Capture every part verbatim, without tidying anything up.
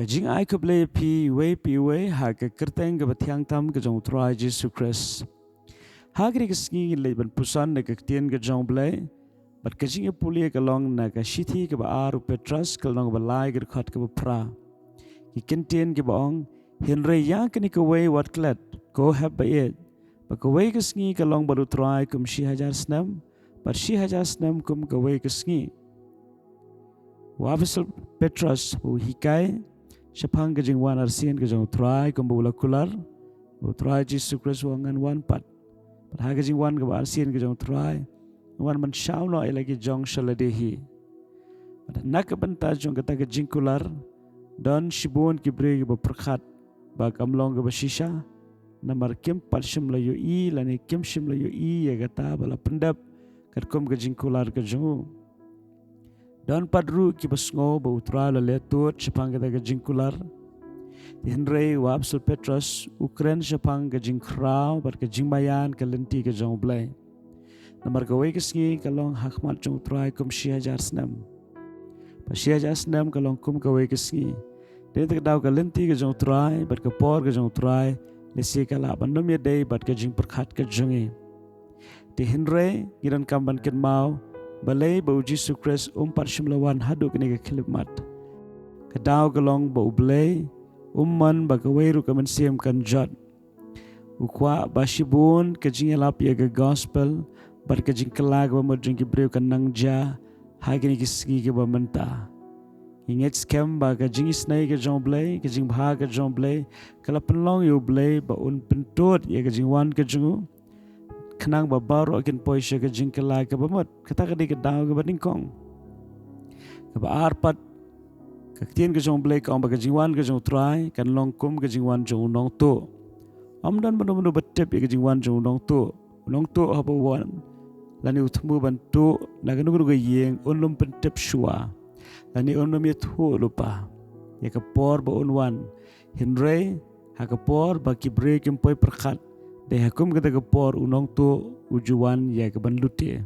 Ka jingai khublei ïa phi iwei pa iwei ha ka kyrteng kaba thiang tam ka jong U Trai Jisu Khrist. Ha kane ka sngi ngin leit ban puson na ka ktien ka jong U Blei, bad ka jingïapule ka long na ka shithi kaba ar u Petros, ka lynnong ba lai, ka dkhot kaba phra. Ki kyntien kiba ong, hynrei ïa kane kawei wat klet, ko hep ba ïeit, ba kawei ka sngi ka long bad U Trai kum shi hajar snem, bad shi hajar snem kum kawei ka sngi. U Apostol Petros u hikai shaphang ka jingwan arsien ka jong U Trai kumba u la kular. U Trai Jisu Khrist u ong ngan wan pat. Bad ha ka jingwan kaba arsien ka jong U Trai, u wan ban shaw noh ïa la ki jong sha lade hi. Bad na ka bynta jong kata ka jingkular, don shibun ki briew kiba pyrkhat ba kam long kaba shisha, namar kim pat shym la ïohi lane kim shym la ïohi ïa kata ba la pyndep katkum ka jingkular ka jong u. Don pat ruh kiba sngew ba U Trai u la leh tud shaphang kata ka jingkular. Te hynrei u Apostol Petros u kren shaphang ka jingkhraw bad ka jingmaïan ka lynti ka jong U Blei. Namar kawei ka sngi ka long ha khmat jong U Trai kum shi hajar snem, bad shi hajar snem ka long kum kawei ka sngi. Te na kata ka daw ka lynti ka jong U Trai bad ka por ka jong U Trai, lehse ka lah ban ym ïadei bad ka jingpyrkhat ka jong ngi. Te hynrei ngi donkam ban kynmaw balei ba U Jisu Khrist um pat shym la wan haduh kane ka khyllipmat. Ka daw ka long ba U Blei um mon ba kawei ruh ka mynsiem kan jot. U kwah ba shibun ka jingïalap ïa ka gospel bad ka jingkylla kaba mut jong ki briew kan nang jia ha kine ki sngi kiba mynta. Ngi ngeit skhem ba ka jingisynei ka jong U Blei, ka jingbha ka jong U Blei, ka la pynlong ïa U Blei ba un pyntud ïa ka jingwan ka jong u, khnang ba baroh kin poi sha ka jingkylla kaba mut. Kata ka dei ka daw kaba nyngkong. Kaba ar pat, ka ktien ka jong U Blei ka ong ba ka jingwan ka jong U Trai kan long kum ka jingwan jong u nongtuh. Ym don mano mano ba tip ïa ka jingwan jong u nongtuh. U nongtuh haba u wan lane u thmu ban tuh na kano kano ka ïing, un ym pyntip shuwa lane un ym ïathuh lypa ïa ka por ba un wan. Hynrei ha ka por ba ki briew kim poi pyrkhat, dei ha kum kata ka por u nongtuh u ju wan ïa ka ban lute.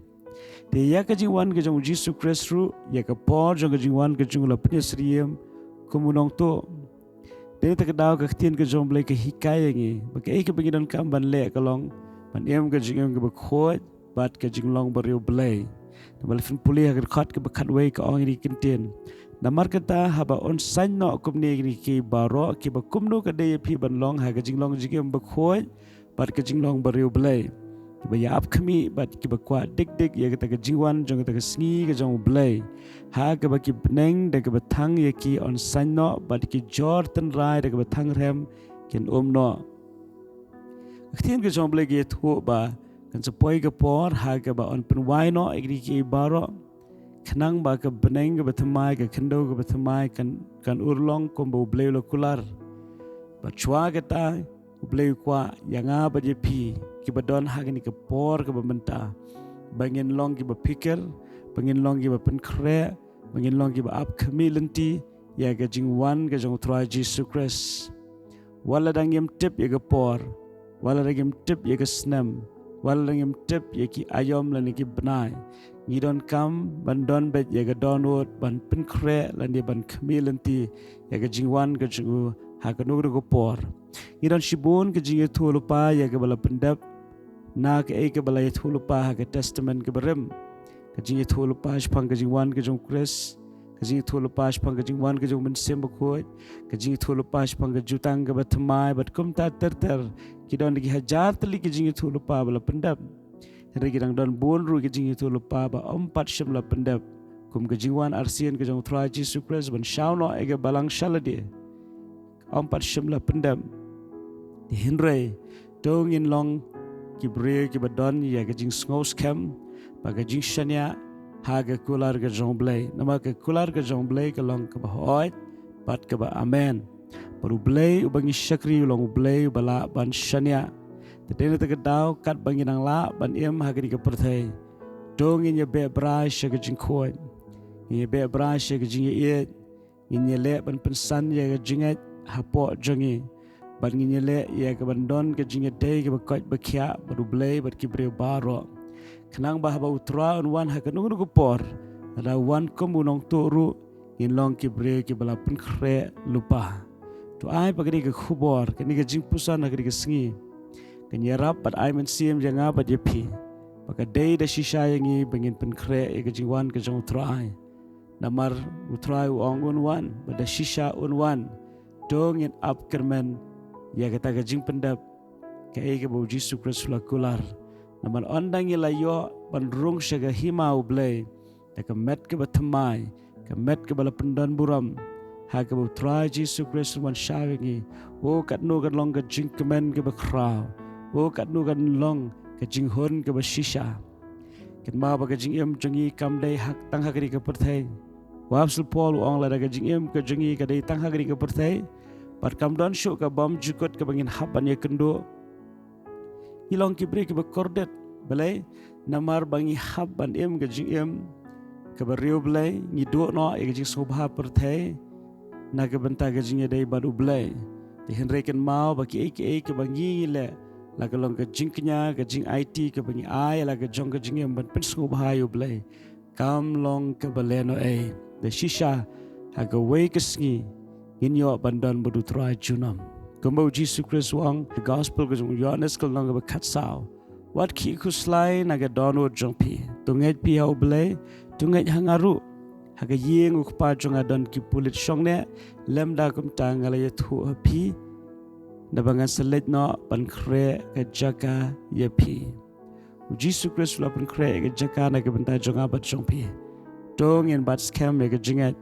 Te ïa ka jingwan ka jong U Jisu Khrist ruh, ïa ka por jong ka jingwan ka jong u la pynïasyriem kum u nongtuh. Te na kata ka daw ka ktien ka jong U Blei ka hikai ïa ngi ba kaei kaba ngi donkam ban leh ka long ban im ka jingim kaba khuid bad ka jinglong bariewblei. Namar la phin pule ha ka dkhot kaba khatwei ka ong ïa kine ki kyntien. Namar kata haba un saiñ noh kumne ïa kine kiei baroh, kiba kumno ka dei ïa phi ban long ha ka jinglong jingim bakhuid bad ka jinglong bariewblei, kiba ïa ap khmih bad kiba kwah dik dik ïa kata ka jingwan jong kata ka sngi ka jong U Blei, ha kaba ki bneng da kaba thang ïa ki un saiñ noh bad ki jor tynrai da kaba thang rhem kin um noh. Ka ktien ka jong U Blei ka ïathuh ba kan sa poi ka por ha kaba un pynwai noh ïa kine kiei baroh, khnang ba ka bneng kaba thymmai, ka khyndew kaba thymmai kan, kan urlong kumba U Blei u la kular. Bad shuwa kata, U Blei u kwah ïa nga bad ïa phi kiba don ha kane ka por kaba mynta, ba ngin long kiba phikir, ba ngin long kiba pynkhreh, ba ngin long kiba ap khmih lynti ïa ka jingwan ka jong U Trai Jisu Khrist. Wat lada ngim tip ïa ka por, wat lada ngim tip ïa ka snem, wat lada ngim tip ïa ki aïom lane ki bnai, ngi donkam ban don beit ïa ka dohnud ban pynkhreh lane ban khmih lynti ïa ka jingwan ka jong u ha kano kano ka por. Ngi don shibun ka jingïathuhlypa ïa kaba la pyndep na kaei kaba la ïathuhlypa ha ka Testament kaba rim. Ka jingïathuhlypa shaphang ka jingwan ka jong U Khrist, ka jingïathuhlypa shaphang ka jingwan ka jong U Mynsiem Bakhuid, ka jingïathuhlypa shaphang ka jutang kaba thymmai bad kumta ter ter. Ki don ki hajar tylli ki jingïathuhlypa ba la pyndep. Hynrei ki dang don bun ruh ki jingïathuhlypa ba ym pat shym la pyndep, kum ka jingwan arsien ka jong U Trai Jisu Khrist ban shaw noh ïa ka balang sha lade. Ym pat shym la pyndep. Te hynrei to ngin long ki briew kiba don ïa ka jingsngew skhem bad ka jingshaniah ha ka kular ka jong U Blei. Namar ka kular ka jong U Blei ka long kaba hooid bad kaba amen. Bad U Blei uba ngi shakri u long U Blei uba lah ban shaniah. Te dei na kata ka daw katba ngi nang lah ban im ha kane ka pyrthei, to ngin ïa beh brai sha ka jingkhuid, ngin ïa beh brai sha ka jingïaieit, ngin ïa leh ban pynsan ïa ka jingngeit hapoh jong ngi, bad ngin ïa leh ïa ka ban don ka jingïadei kaba koit ba khiah bad U Blei bad ki briew baroh. Khnang ba haba U Trai un wan ha kano kano ka por, lada u wan kum u nongtuh ruh, ngin long ki briew kiba la pynkhreh lypa. To ai ba kane ka khubor, kane ka jingpuson ha kane ka sngi, kan ïarap bad ai mynsiem ïa nga bad ïa phi, ba ka dei da shisha ïa ngi ba ngin pynkhreh ïa ka jingwan ka jong U Trai. Namar U Trai u ong un wan, bad da shisha un wan. To ngin ap kyrmen ïa kata ka jingpyndep, kaei kaba U Jisu Khrist u la kular. Namar ynda ngi la ïoh ban rung sha ka hima U Blei da ka met kaba thymmai, ka met kaba la pyndonburom, ha kaba U Trai Jisu Khrist u wan shaw ïa ngi, o katno kan long ka jingkmen kaba khraw, o katno kan long ka jinghun kaba shisha. Kynmaw ba ka jingim jong ngi kam dei hak tang ha kane ka pyrthei. U Apostol Paul u ong lada ka jingim ka jong ngi ka dei tang ha kane ka pyrthei, bad kam don shuh ka bymjukut kaba ngin hap ban ïakynduh, ngi long ki briew kiba kordit. Balei? Namar ba ngi hap ban im ka jingim kaba riewblei, ngi duh noh ïa ka jingsngewbha pyrthei na ka bynta ka jingïadei bad U Blei. Te hynrei kynmaw ba kiei kiei kaba ngi ngi leh, la ka long ka jingkñia, ka jingaiti kaba ngi ai la ka jong ka jingim ban pynsngewbha ïa U Blei, kam long kaba lehnohei. Da shisha ha kawei ka sngi ngin ïoh ban don bad U Trai junom. Kumba U Jisu Khrist u ong ha ka Gospel ka jong u Ïoannis ka lynnong kaba khatsaw: Wat khih khuslai na ka dohnud jong phi. To ngeit phi ha U Blei, to ngeit ha nga ruh. Ha ka ïing U Kpa jong nga don ki pulit shongneh, lymda kumta nga la ïathuh ha phi, naba ngan sa leit noh ban khreh ka jaka ïa phi. U Jisu Khrist u la pynkhreh ïa ka jaka na ka bynta jong nga bad jong phi. To ngin bat skhem ïa ka jingngeit,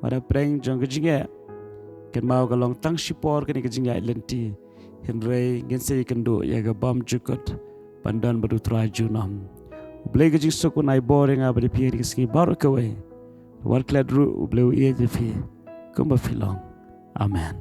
wat hapdeng jong ka jingeh. Kynmaw ka long tang shipor kane ka jingïaid lynti, hynrei ngin sa ïakynduh ïa ka bymjukut ban don bad U Trai junom. U Blei ka jingsuk un ai bor ïa nga bad ïa phi ha kane ka sngi baroh kawei. Wat klet ruh, U Blei u ïeit ïa phi kumba phi long. Amen.